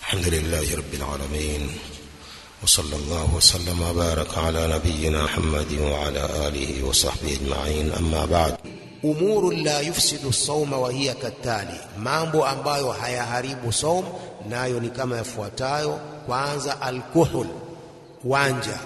الحمد لله رب العالمين، وصلى الله وسلم وبارك على نبينا محمد وعلى آله وصحبه أجمعين، أما بعد. Umuru la yufsidu sauma wa hiya katali, mambo ambayo hayaharibu saum nayo ni kama yafuatayo. Kwanza, alkuhul, wanja.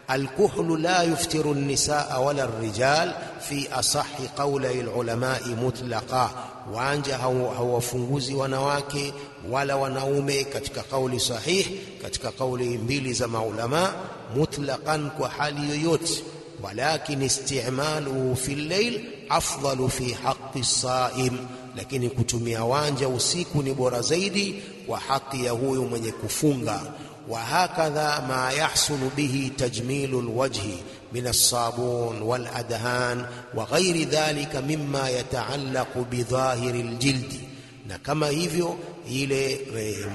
Alkuhlu la yuftiru nisaa wala rijal fi asahi qawli lulamai mutlaqa, wanja hawafunguzi wanawake wala wanaume katika kauli sahih, katika kauli mbili za maulama, mutlaqan, kwa hali yoyote. Walakin istimaluhu fi llail afdalu fi haqi saim, lakini kutumia wanja usiku ni bora zaidi kwa haki ya huyu mwenye kufunga. Wa hakadha ma yahsulu bihi tajmilu lwajhi min alsabun waladhan wa ghairi dhalika mimma yataallaqu bidhahiri ljildi, na kama hivyo ile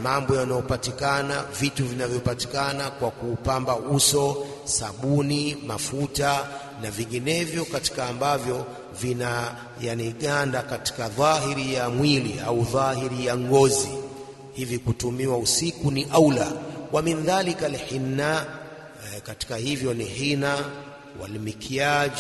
mambo yanayopatikana, vitu vinavyopatikana kwa kuupamba uso, sabuni, mafuta na vinginevyo katika ambavyo vina yani ganda katika dhahiri ya mwili au dhahiri ya ngozi, hivi kutumiwa usiku ni aula. Wa min dhalika alhinna, katika hivyo ni hina, walmikiaj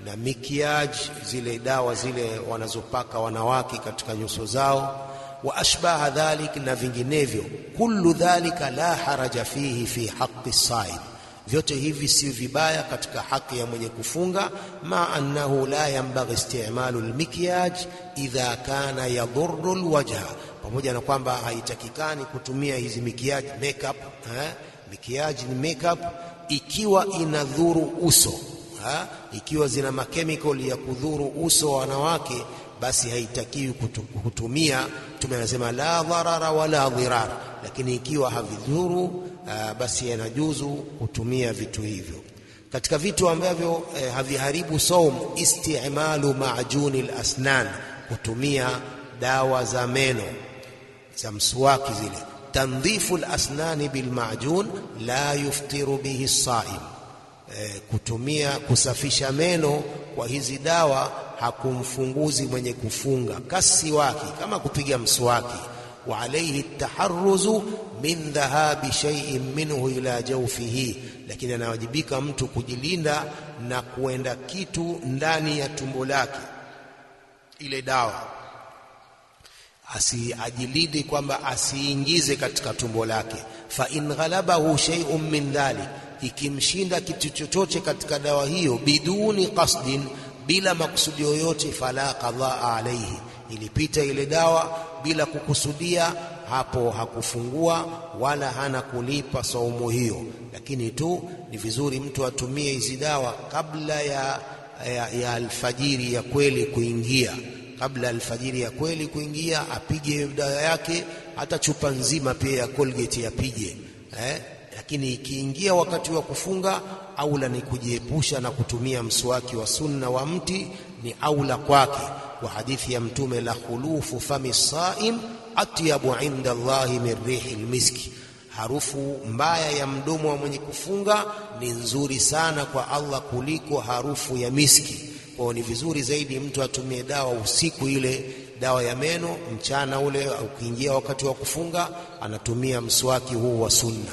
na mikiaj, zile dawa zile wanazopaka wanawake katika nyuso zao, wa ashbaha dhalik, na vinginevyo. Kullu dhalika la haraja fihi fi haqqi saim, vyote hivi si vibaya katika haki ya mwenye kufunga. Ma annahu la yanbaghi istimalu lmikyaj idha kana yadhuru lwajha, pamoja na kwamba haitakikani kutumia hizi mikiaj makeup, mikiaj ni makeup ikiwa inadhuru uso ha? Ikiwa zina makemikali ya kudhuru uso wa wanawake, basi haitakiwi kutumia. Mtume anasema la dharara wala dhirar, lakini ikiwa havidhuru, basi yanajuzu kutumia vitu hivyo. Katika vitu ambavyo haviharibu saum, istimalu maajuni lasnan, kutumia dawa za meno za mswaki zile. Tandhifu lasnani bilmajun la yuftiru bihi saim, kutumia kusafisha meno kwa hizi dawa hakumfunguzi mwenye kufunga. Kasiwaki, kama kupiga mswaki. Wa alayhi taharruzu min dhahabi shay'in minhu ila jawfihi, lakini anawajibika mtu kujilinda na kuenda kitu ndani ya tumbo lake, ile dawa asiajilinde kwamba asiingize katika tumbo lake. Fa in ghalabahu shay'un min dhalik, ikimshinda kitu chochote katika dawa hiyo, biduni qasdin, bila makusudi yoyote, fala qadhaa alaihi, ilipita ile dawa bila kukusudia, hapo hakufungua wala hana kulipa saumu hiyo. Lakini tu ni vizuri mtu atumie hizi dawa kabla ya alfajiri ya kweli kuingia, kabla alfajiri ya kweli kuingia, apige dawa yake, hata chupa nzima pia ya Colgate apige, Lakini ikiingia wakati wa kufunga, aula ni kujiepusha na kutumia mswaki wa sunna wa mti, ni aula kwake, kwa hadithi ya Mtume, la khulufu fami saim atyabu inda Allahi min rihi lmiski, harufu mbaya ya mdomo wa mwenye kufunga ni nzuri sana kwa Allah kuliko harufu ya miski. Kwa ni vizuri zaidi mtu atumie dawa usiku, ile dawa ya meno, mchana ule ukiingia wakati wa kufunga anatumia mswaki huu wa sunna.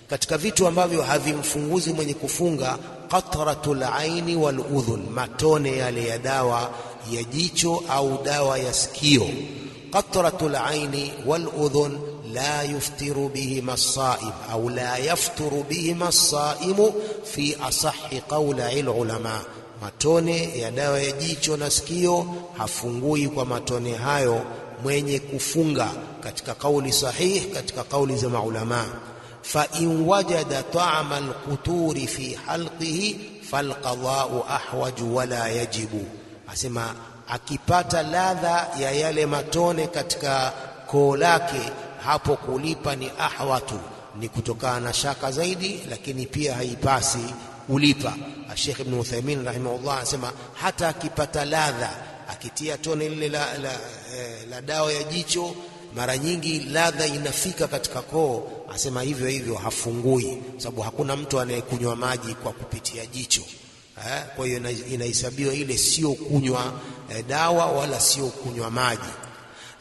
Katika vitu ambavyo havimfunguzi mwenye kufunga, qatratul aini wal udhun, matone yale ya dawa ya jicho au dawa ya sikio. Qatratul aini wal udhun la yuftiru bihima saim au la yafturu bihima saimu fi asahi qawli ulama, matone ya dawa ya jicho na sikio hafungui kwa matone hayo mwenye kufunga, katika kauli sahih, katika kauli za maulamaa. Fa in wajada ta'ama alquturi fi halqihi falqada'u ahwaju wala yajibu, asema akipata ladha ya yale matone katika koo lake, hapo kulipa ni ahwatu, ni kutokana na shaka zaidi, lakini pia haipasi kulipa. Sheikh Ibn Uthaymeen rahimahullah anasema hata akipata ladha, akitia tone lile la dawa ya jicho, mara nyingi ladha inafika katika koo, asema hivyo hivyo hafungui, sababu hakuna mtu anayekunywa maji kwa kupitia jicho. Kwa hiyo inahesabiwa ile sio kunywa dawa wala sio kunywa maji.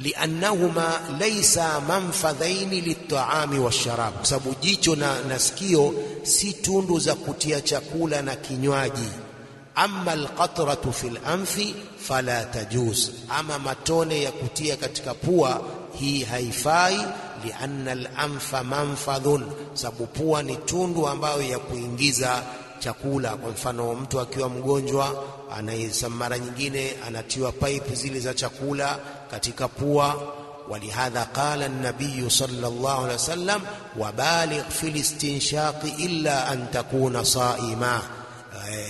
Liannahuma laisa manfadhaini litaami washarab, kwa sababu jicho na sikio si tundu za kutia chakula na kinywaji. Amma alqatratu fil anfi fala tajuz, ama matone ya kutia katika pua hii haifai. Lianna alanfa manfadhun, sababu pua ni tundu ambayo ya kuingiza chakula. Kwa mfano mtu akiwa mgonjwa anaisa, mara nyingine anatiwa pipe zile za chakula katika pua. Walihadha qala an-nabiy sallallahu alaihi wasallam wabaligh fil istinshaqi illa an takuna saima,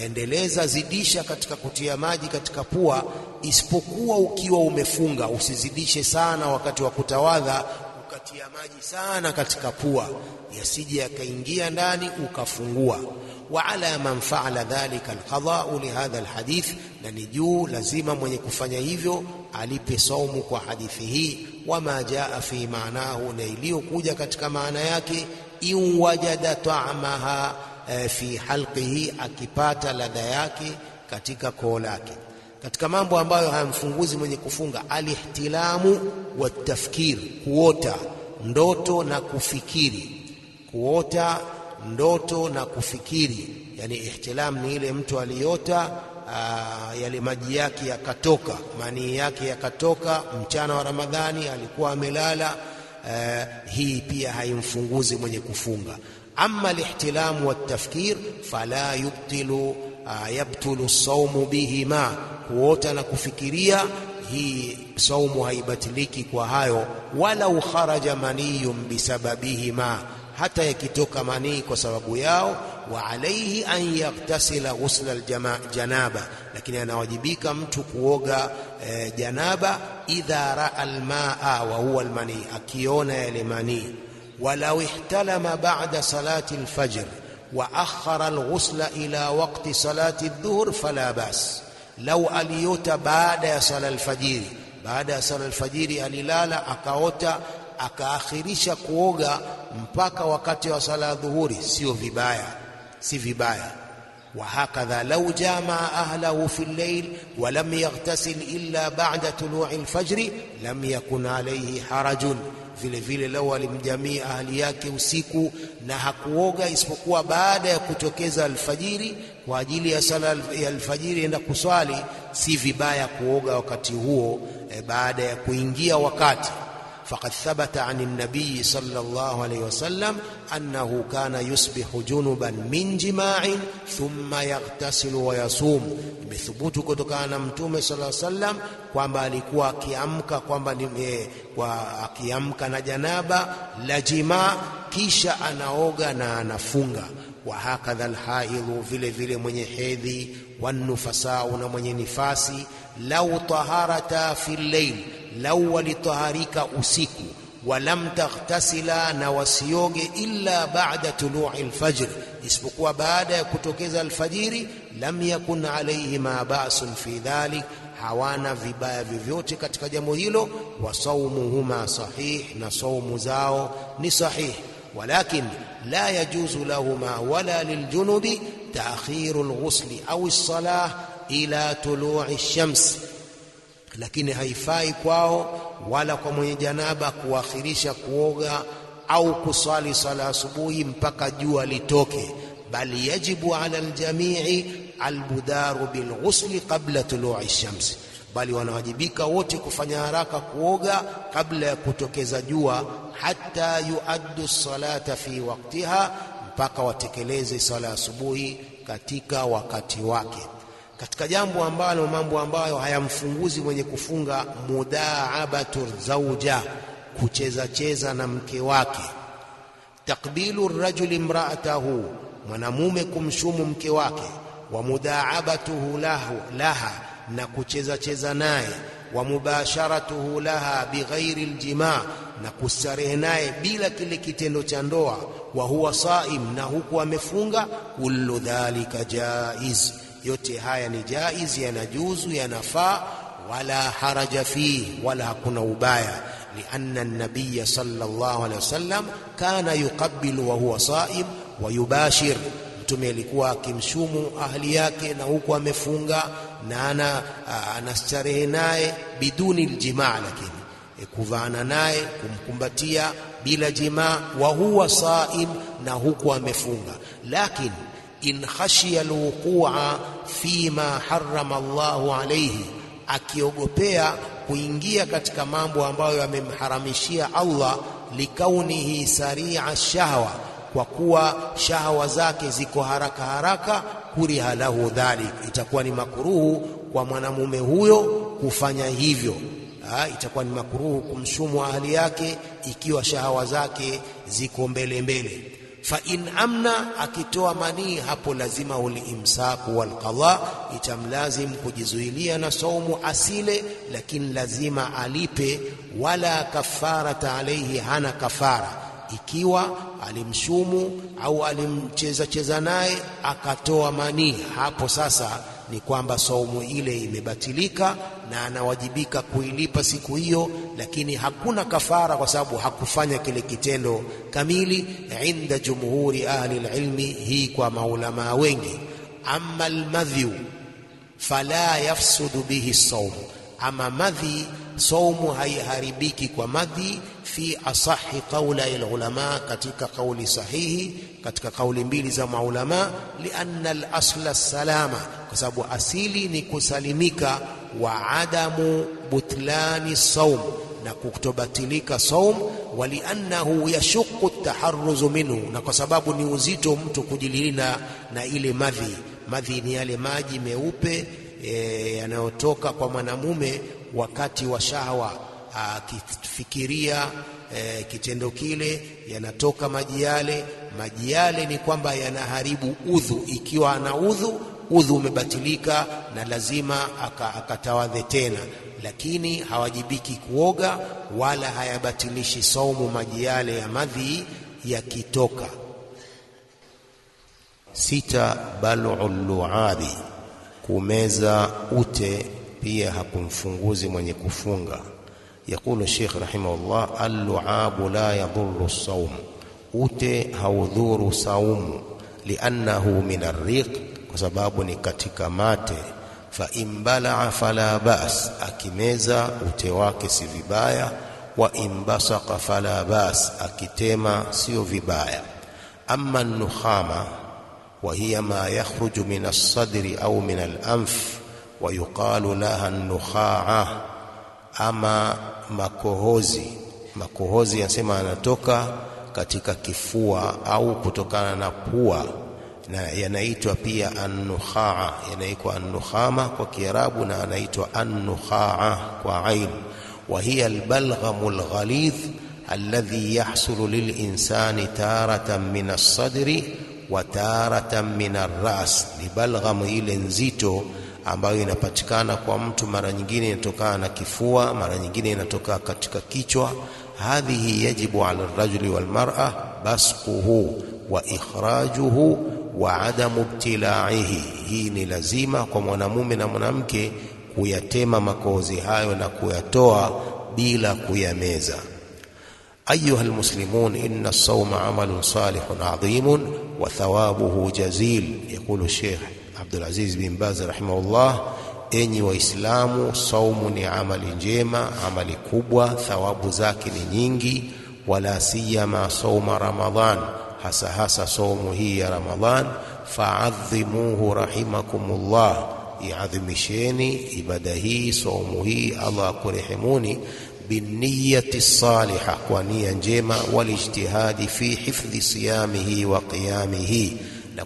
endeleza, zidisha katika kutia maji katika pua isipokuwa ukiwa umefunga. Usizidishe sana wakati wa kutawadha ukatia maji sana katika pua, yasije yakaingia ndani ukafungua. Wa ala man faala dhalika alqadau lihadha alhadith, na ni juu lazima mwenye kufanya hivyo alipe saumu kwa hadithi hii. Wama jaa fi maanahu, na iliyokuja katika maana yake. In wajada ta'amaha fi halqihi, akipata ladha yake katika koo lake. Katika mambo ambayo hayamfunguzi mwenye kufunga, alihtilamu watafkir, kuota ndoto na kufikiri. Kuota ndoto na kufikiri, yani ihtilam ni ile mtu aliota yale maji yake yakatoka, manii yake yakatoka mchana wa Ramadhani, alikuwa amelala. Hii pia haimfunguzi mwenye kufunga. Amma alihtilamu watafkir fala yubtilu yabtulu saumu bihima, kuota na kufikiria, hii saumu haibatiliki kwa hayo. Walau kharaja maniyun bisababihima, hata yakitoka manii kwa sababu yao. Wa alaihi an yaktasila ghusla aljanaba, lakini anawajibika mtu kuoga janaba. Idha raa almaa wa huwa almanii, akiona yale manii. Walau ihtalama ba'da salati alfajr wa akhara alghusla ila waqti salati aldhuhr fala bas. Lau aliota baada ya sala alfajiri, baada ya sala alfajiri alilala akaota, akaakhirisha kuoga mpaka wakati wa sala ya dhuhuri, sio vibaya, si vibaya. Wa hakadha lau jamaa ahlahu fi llail wa lam yaghtasil illa ba'da tului lfajri lam yakun alayhi harajun. Vile vile lau alimjamii ahli yake usiku na hakuoga isipokuwa baada ya kutokeza alfajiri kwa ajili ya sala ya alfajiri enda kuswali, si vibaya kuoga wakati huo baada ya kuingia wakati. Faqad thabata an an-nabiy sallallahu alayhi wasallam annahu kana yusbihu junuban min jima'in thumma yaghtasilu wa yasum, imethubutu kutokana na Mtume sallallahu alayhi wasallam kwamba alikuwa akiamka kwamba akiamka na janaba la jimaa, kisha anaoga na anafunga. Wa hakadha alhaidhu, vile vile mwenye hedhi, wanufasau, na mwenye nifasi. Lau taharata fi llail, lau walitaharika usiku, walam taghtasila, na wasioge illa ba'da tului lfajr, isipokuwa baada ya kutokeza alfajiri, lam yakun alayhima ba'sun fi dhalik, hawana vibaya vyovyote katika jambo hilo. Wa saumuhuma sahih, na saumu zao ni sahih. Walakin la yajuzu lahuma wala liljunubi taakhiru lghusli au lsalah ila tului lshams, lakini haifai kwao wala kwa mwenye janaba kuakhirisha kuoga au kuswali sala asubuhi mpaka jua litoke. Bali yajibu ala aljamii albudaru bilghusli qabla tului lshams, bali wanawajibika wote kufanya haraka kuoga kabla ya kutokeza jua, hata yuaddu salata fi waqtiha, mpaka watekeleze sala asubuhi katika wakati wake. Katika jambo ambalo mambo ambayo hayamfunguzi mwenye kufunga, mudaabatu zauja, kucheza cheza na mke wake. Takbilu rajuli imraatahu, mwanamume kumshumu mke wake. Wa mudaabatuhu laha, na kucheza cheza naye. Wa mubasharatuhu laha bighairi aljimaa, na kustarehe naye bila kile kitendo cha ndoa. Wa huwa saim, na huku amefunga. Kullu dhalika jaiz, yote haya ni jaiz, yanajuzu, yanafaa. Wala haraja fihi, wala hakuna ubaya. Lianna an-nabiy sallallahu alayhi wasallam kana yuqabbilu wa huwa saim wa yubashir, Mtume alikuwa akimshumu ahli yake na huku amefunga na anastarehe naye biduni aljimaa, lakini kuvaana naye, kumkumbatia bila jimaa, wa huwa saim, na huku amefunga. Lakin in khashiya alwuqua fima harrama Allahu alayhi, akiogopea kuingia katika mambo ambayo amemharamishia Allah, likaunihi saria shahwa, kwa kuwa shahawa zake ziko haraka haraka, kuriha lahu dhalik, itakuwa ni makuruhu kwa mwanamume huyo kufanya hivyo. Itakuwa ni makuruhu kumshumu ahli yake ikiwa shahawa zake ziko mbele mbele. Fa in amna, akitoa manii hapo lazima ulimsaku walqadha, itamlazim kujizuilia na saumu asile, lakini lazima alipe. Wala kafarata alaihi, hana kafara ikiwa alimshumu au alimcheza cheza naye akatoa manii, hapo sasa ni kwamba saumu ile imebatilika na anawajibika kuilipa siku hiyo, lakini hakuna kafara kwa sababu hakufanya kile kitendo kamili. Inda jumhuri ahli alilmi, hii kwa maulamaa wengi. Amma almadhyu fala yafsudu bihi saumu, ama madhi, saumu haiharibiki kwa madhi. Fi asahi qaula alulama, katika kauli sahihi, katika kauli mbili za maulama. Lianna alasla salama, kwa sababu asili ni kusalimika. Wa adamu butlani saum, na kutobatilika saum. Wa liannahu yashuqu taharruzu minhu, na kwa sababu ni uzito mtu kujilinda na ile madhi. Madhi ni yale maji meupe yanayotoka kwa mwanamume wakati wa shahwa, akifikiria kitendo kile, yanatoka maji yale. Maji yale ni kwamba yanaharibu udhu. Ikiwa ana udhu, udhu umebatilika na lazima akatawadhe tena, lakini hawajibiki kuoga wala hayabatilishi saumu maji yale ya madhi yakitoka. Sita, balu luabi, kumeza ute pia hakumfunguzi mwenye kufunga. Yaqulu Sheikh rahimahullah, alluabu la yadhuru saum, ute haudhuru saumu, liannahu min arriq, kwa sababu ni katika mate. Fa in balaa fala bas, akimeza ute wake si vibaya. Wa in basaqa fala bas, akitema sio vibaya. Amma nukhama wa hiya ma yakhruju min as-sadri au min al-anf wa yuqalu laha nukhaa. Ama makohozi, makohozi yanasema anatoka katika kifua au kutokana na pua, na yanaitwa pia annukhaa, yanaitwa annukhama kwa Kiarabu na anaitwa annukhaa kwa ain. Wa hiya albalghamu alghalidh alladhi yahsulu lilinsani taratan min as-sadri wa taratan min ar-ras, ni balghamu ile nzito ambayo inapatikana kwa mtu, mara nyingine inatokana na kifua, mara nyingine inatoka katika kichwa. Hadhihi yajibu ala rajuli wal mar'a basquhu wa ikhrajuhu wa adamu ibtilaihi, hii ni lazima kwa mwanamume na mwanamke kuyatema makohozi hayo na kuyatoa bila kuyameza. Ayuha almuslimun, inna as-sawma amalun salihun adhimun wa thawabuhu jazil. Yaqulu Sheikh Abdul Aziz bin Baz rahimahullah, enyi Waislamu, saumu ni amali njema, amali kubwa, thawabu zake ni nyingi. Wala siyama sauma Ramadhan, hasa hasa saumu hii ya Ramadhan. Faadhimuhu rahimakumullah, iadhimisheni ibada hii, saumu hii, Allah akurehemuni. Binniyati saliha, kwa nia njema. Walijtihadi fi hifdhi siyamihi wa qiyamihi, na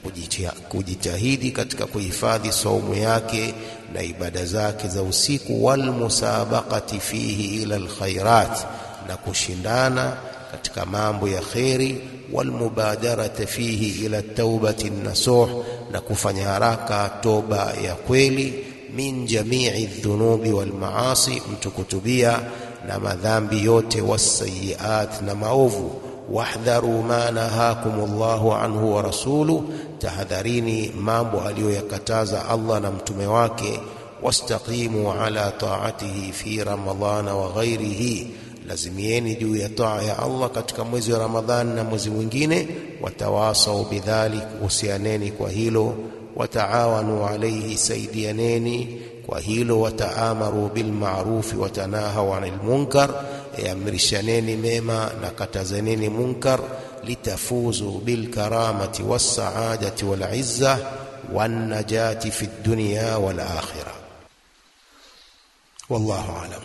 kujitahidi katika kuhifadhi saumu yake na ibada zake za usiku. Walmusabaqati fihi ila alkhairat, na kushindana katika mambo ya kheri. Walmubadarati fihi ila taubati nasuh, na kufanya haraka toba ya kweli. Min jamii dhunubi walmaasi, mtu kutubia na madhambi yote. Wasayiat, na maovu. Wahdharu ma nahakum Allahu anhu wa rasuluh, tahadharini mambo aliyoyakataza Allah na mtume wake. Wastaqimu ala taatihi fi ramadhana wa ghairihi, lazimieni juu ya taa ya Allah katika mwezi wa Ramadhani na mwezi mwingine. Watawasau bidhalik, husianeni kwa hilo. Wataawanu alaihi, saidianeni Kwa hilo wataamaru bilmarufi watanahau anil munkar, amrishaneni mema na katazaneni munkar. Litafuzu bilkaramati wassaadati walizza wannajati fi dunya wal akhirah. Wallahu alam.